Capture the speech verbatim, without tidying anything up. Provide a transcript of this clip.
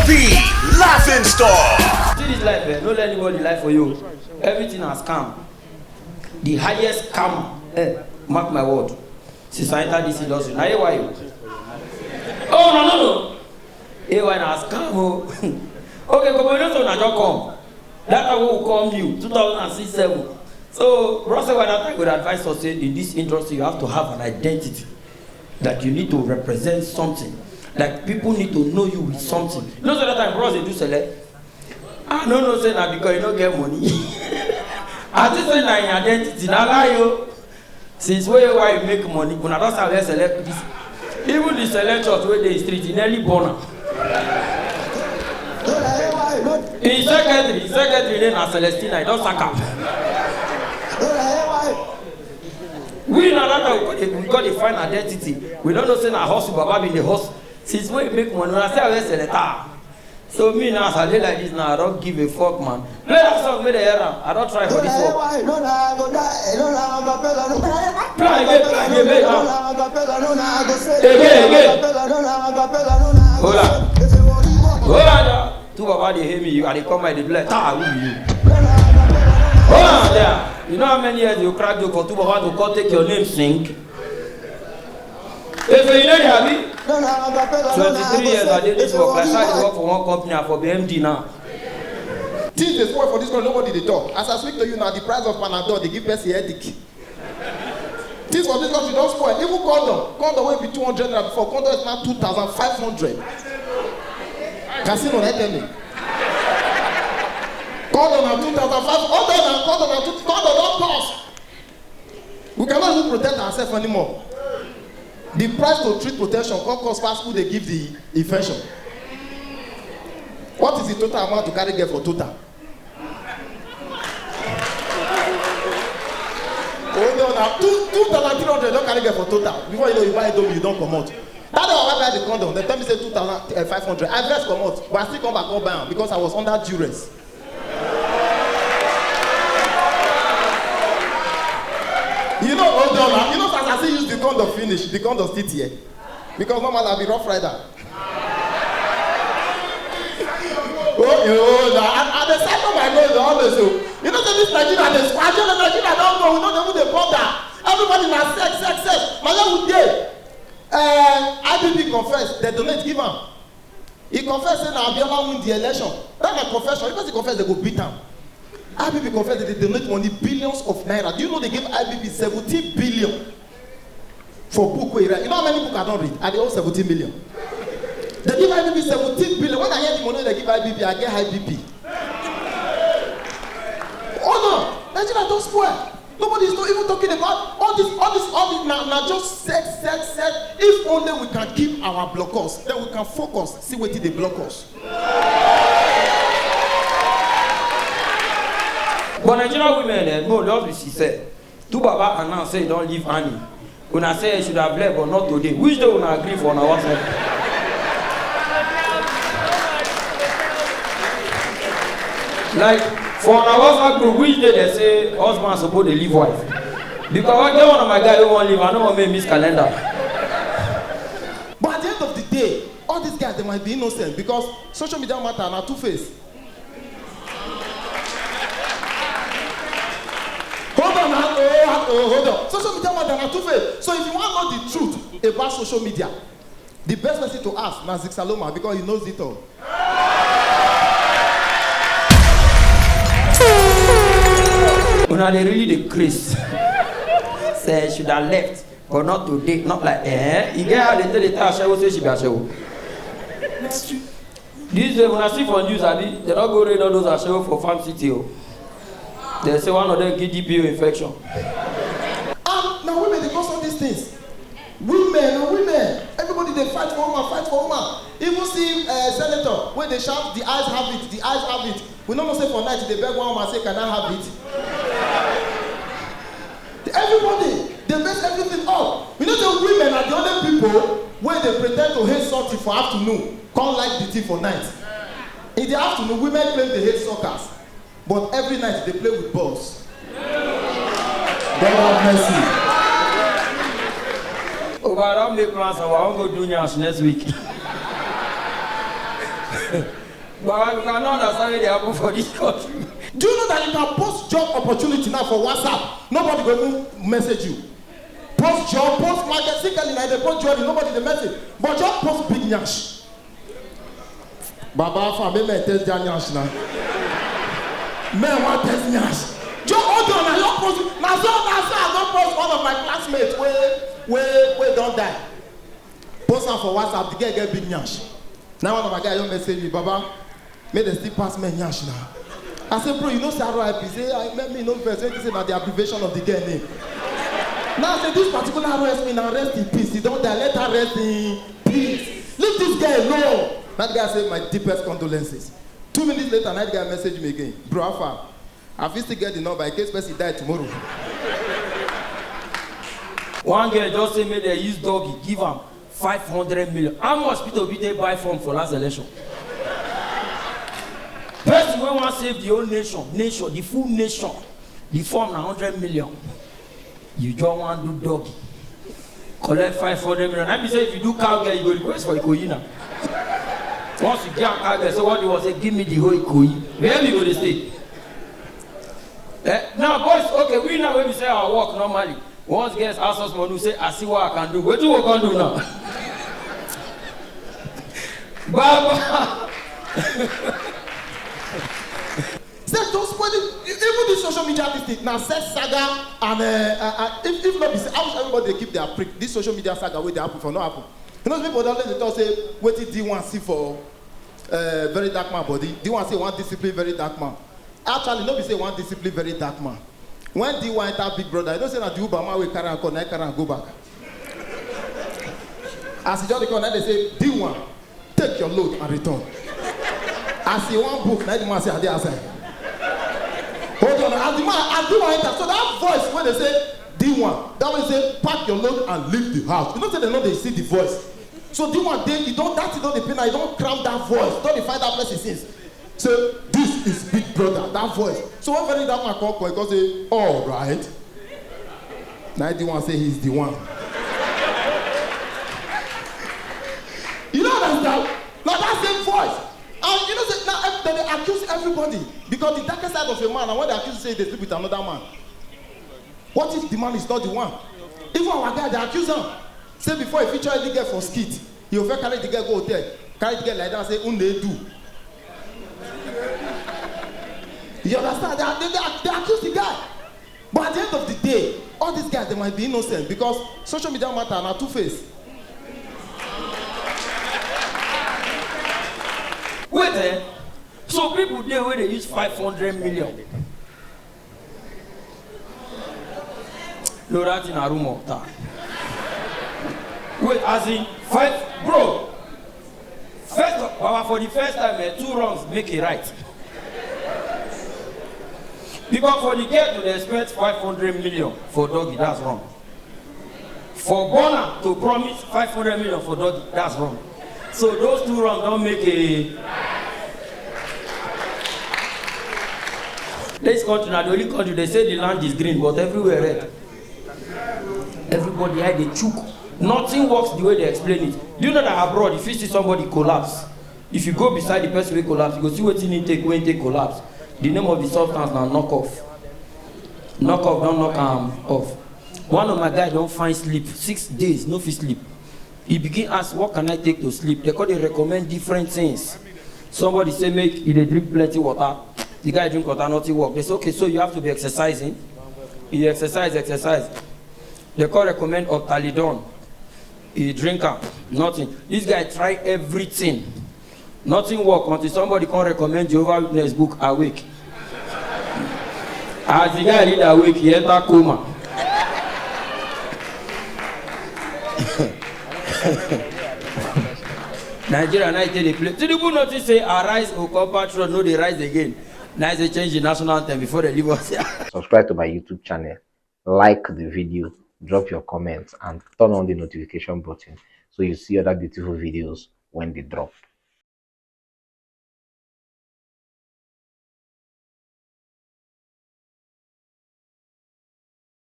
The Laughing Star. See this life, eh? No let anybody lie for you. Everything has come. The highest scam, eh? Mark my word. Since I enter this industry, now A Y. Oh, no, no, no. A Y na scam, oh. Okay, come on, you know, so na just come. That time we come you, two thousand and six seven. So, Bros A Y that time would advise us, say, in this industry, you have to have an identity. That you need to represent something. Like, people need to know you with something. You know, so that time, Bros, they do select. I no know say na because you no get money. I think say na im identity, na lie o. Since wey A Y make money, una don sabi where select this. Even the selectors wey dey street, e nearly burn am. Im secretary, im secretary name na Celestina, e don sack am. We na that time we go dey, we go dey find identity. We no know say na hustle Baba bin dey hustle. Since wey e make money, una see am where selector. So me now, as I dey like this now, I don't give a fuck, man. Play that song, make dem hear am. I don't try for this work. Play again, play again, play am. Again, again. Hold on. Hold on. Two Baba dey hate me. I dey come, I dey do like, "Ta, who be you?" Hold on there. You know how many years you crack joke for two Baba to come take your name sing? If you know, abi? Twenty-three years I dey this work. Like say I dey work for one company, I for be M D now. Things dey spoil for this country, nobody dey talk. As I speak to you now, the price of Panadol dey give person headache. Things for this country don spoil. Even condom, condom wey be two hundred naira before, condom is now two thousand five hundred. Casino na tell me. Condom na two thousand five hundred, na condom na two, condom don cost. We cannot even protect ourselves anymore. The price to treat protection come cost pass who dey give the infection. What is the total amount to carry girl for total? Hold on now. Two, two thousand three hundred don carry girl for total. Before you know, you buy Indomie, you don comot. That day I buy the condom, dem tell me say two thousand five hundred. I vex comot, but I still come back come buy am because I was under duress. You know, hold on now. You know, as I still use the condom finish, the condom still tear. Because normally I be rough rider. Oh, you know, I, I dey settle my nose always. So, you know, say this Nigeria, this Nigeria, Nigeria don go. We no dey even dey bother. Everybody na sex, sex, sex. Na where we dey. Uh, I B B confess, dem donate give am. He confess say na Abiola win the election. That na confession. If person confess, dem go beat am. I B B confess that dem donate money, billions of naira. Do you know dem give I B B seventeen billion for book wey he write? You know how many book I don read? I dey owe seventeen million. Dem give I B B seventeen billion. When I hear the money dem give I B B, I get high B P. Oh no, Nigeria don spoil. Nobody is not even talking about all this, all this, all this. Now, now just set, set, set. If only we can keep our blockers, then we can focus, see wetin dey block us. But Nigerian women, eh, no, just be sincere. Two Baba announce say e don leave Annie. Una say e should have left, but not today. Which day una agree for una WhatsApp? Like, for una WhatsApp group, which day dem say husband suppose dey leave wife? Because I get one of my guy wey wan leave, I no wan make e miss calendar. But at the end of the day, all these guys, they might be innocent because social media matter na two face. Hold on, ah, oh, ah, oh, hold on. Social media matter na two face. So if you wan know the truth about social media, the best person to ask na Zik Saloma because he knows it all. Una dey really dey craze. Say should have left, but not today, not like, eh. E get how dem take dey tell ashewo say she be ashewo. This day, una see for news, abi? Dem don go raid all those ashewo for Farm City o. Dem say one of them get D P O infection. And na women dey cause all these things. Women, na women. Everybody dey fight for woman, fight for woman. Even see, eh, senator wey dey shout, "The eyes have it, the eyes have it." We no know say for night e dey beg one woman say, "Can I have it?" Everybody dey mess everything up. You know say women are the only people wey dey pretend to hate something for afternoon, come like the thing for night. In the afternoon, women claim they hate suckers, but every night they play with balls. God have mercy. Oh, but I don make plans and I wan go do nyash next week. But we cannot understand what they happen for this country. Do you know that you can post job opportunity now for WhatsApp? Nobody go even message you. Post job, post market, see girl na dey post job, nobody dey message. But just post big nyash. Baba, for me, me test their nyash now. Me want test nyash. Just hold on, I don't post. Now so, now so I don't post one of my classmates wey wey wey don die. Post am for WhatsApp, the girl get big nyash. Now one of my guys don message me, Baba, make dem still pass me nyash now. I say, bro, you know say R I P? Say, I me, me no vex. When you say na the abbreviation of the girl name. Now I say this particular R S P na rest in peace. He don die. Let her rest in peace. Leave this girl alone. That guy say my deepest condolences. Two minutes later, that guy message me again. Bro, how far? I fit still get the number in case person die tomorrow. One girl just say make dem use doggy give am five hundred million. How much Peter Obi take buy form for last election? Person wey wan save the whole nation, nation, the full nation, the form na hundred million. You just wan do doggy. Collect five hundred million. I be say if you do cowgirl, you go request for Ikoyi now. Once you get cowgirl, so what you want say, give me the whole Ikoyi. Where we go dey stay? Eh, now, boys, okay, we now when we say our work normally. Once girls ask us money, we say, I see what I can do. Wetin we can do now? Baba. Say don't spoil it. Even this social media this thing now, sex saga and uh, uh, uh, if, if not be say how much everybody dey keep their prick, this social media saga wey dey happen for no happen. You know people don dey talk say wetin D one see for uh, very dark man body. D one say one discipline very dark man. Actually, no be say one discipline very dark man. When D one enter Big Brother, you know say na the Uber man wey carry am come, na him carry am go back. As he just dey come, na dey say, D one, take your load and return. As he wan book, na the man say, I dey outside. Hold on, as the man, as D one enter, so that voice wey dey say, D one, that one say, pack your load and leave the house. You know say dem no dey see the voice. So D one dey, e don, that thing don dey pain am, e don cram that voice, don dey find that person since. Say, this is Big Brother, that voice. So when very dark man come come, he come say, all right. Na D one say he's the one. You don't understand? Like that same voice. And you know say now ev- dem dey accuse everybody because the darkest side of a man na when dem accuse say he dey sleep with another man. What if the man is not the one? Even our guy dey accuse am. Say before he fit try the girl for skit, he go first carry the girl go hotel, carry the girl like that, say, Unu do. You understand? They, they, they, they accuse the guy. But at the end of the day, all these guys, they might be innocent because social media matter na two face. Wait, eh? So people dey wey dey use five hundred million. No, that thing na rumor. Ta. Wait, as in five, bro. First, Baba, for the first time, eh, two wrongs make a right. Because for the girl to dey expect five hundred million for doggy, that's wrong. For Bona to promise five hundred million for doggy, that's wrong. So those two wrongs don make a. This country na the only country they say the land is green, but everywhere red. Everybody eye dey chook. Nothing works the way they explain it. Do you know that abroad, if you see somebody collapse, if you go beside the person wey collapse, you go see wetin he take wey he take collapse. The name of the substance na knock off. Knock off don knock am off. One of my guy don find sleep six days, no fit sleep. He begin ask, what can I take to sleep? They come dey recommend different things. Somebody say make he dey drink plenty water. The guy drink water, nothing work. They say, okay, so you have to be exercising. He exercise, exercise. They come recommend Octalidon. He drink am, nothing. This guy try everything. Nothing work until somebody come recommend Jehovah Witness book, Awake. As the guy read Awake, he enter coma. Nigeria now e take dey play. Tinubu notice say, arise, O compatriot, no dey rise again. Now they change the national anthem before they leave us here. Subscribe to my YouTube channel, like the video, drop your comments, and turn on the notification button so you see other beautiful videos when they drop.